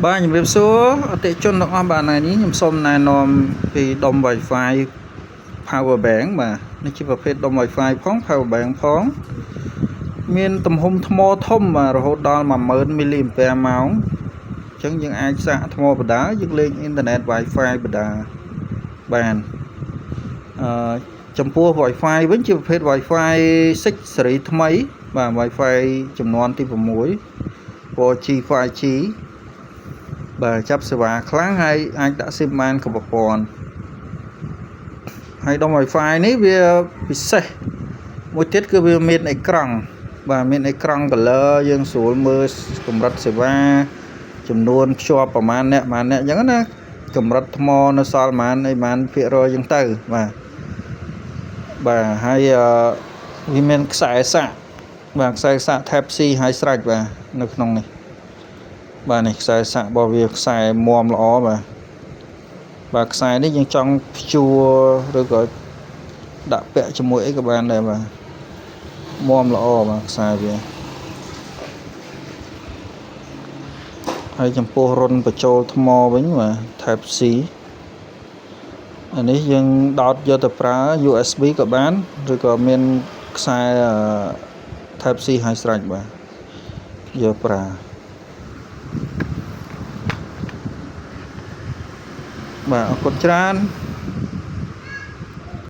បាទជំរាបសួរអតិថិជនទាំងអស់បាទថ្ងៃនេះខ្ញុំសូមណែនាំពីដុំ Wi-Fi Power Bank បាទនេះជាប្រភេទដុំ Wi-Fi ផង Power Bank ផងមានទំហំថ្មធំបាទរហូតដល់10000មីលីអាំពែម៉ោងអញ្ចឹងយើងអាចសាកថ្មបដាយើងលេងអ៊ីនធឺណិត Wi-Fi បដាបានអឺចំពោះ Wi-Fi វិញជាប្រភេទ Wi-Fi 6ស៊េរីថ្មីបាទ Wi-Fi ចំនួនទី6 4G 5G បាទចាប់សេវាខ្លាំងហើយអាចដាក់ SIM បានគ្រប់ប្រព័ន្ធហើយដុំ Wi-Fi នេះវាពិសេសមួយទៀតគឺវាមានអេក្រង់បាទមានអេក្រង់ color យើងស្រួលមើលកម្រិតសេវាចំនួនភ្ជាប់ប្រមាណអ្នកប្រមាណអ្នកអញ្ចឹងណាកម្រិតថ្មនៅសល់ប្រមាណអីប្រមាណភាគរយអញ្ចឹងទៅបាទបាទហើយវាមានខ្សែសាកបាទខ្សែសាក Type C ហើយស្រេចបាទនៅក្នុងនេះបាទនេះខ្សែសាករបស់វាខ្សែមាំល្អបាទបាទខ្សែនេះយើងចង់ព្យួរឬក៏ដាក់ពាក់ជាមួយអីក៏បានដែរបាទមាំល្អបាទខ្សែវាហើយចំពោះរន្ធបញ្ចូលថ្មវិញបាទ Type C អានេះយើងដោតយកទៅប្រើ USB ក៏បានឬក៏មានខ្សែ Type C ហើយស្រេចបាទយកប្រើបាទអរគុណច្រើន។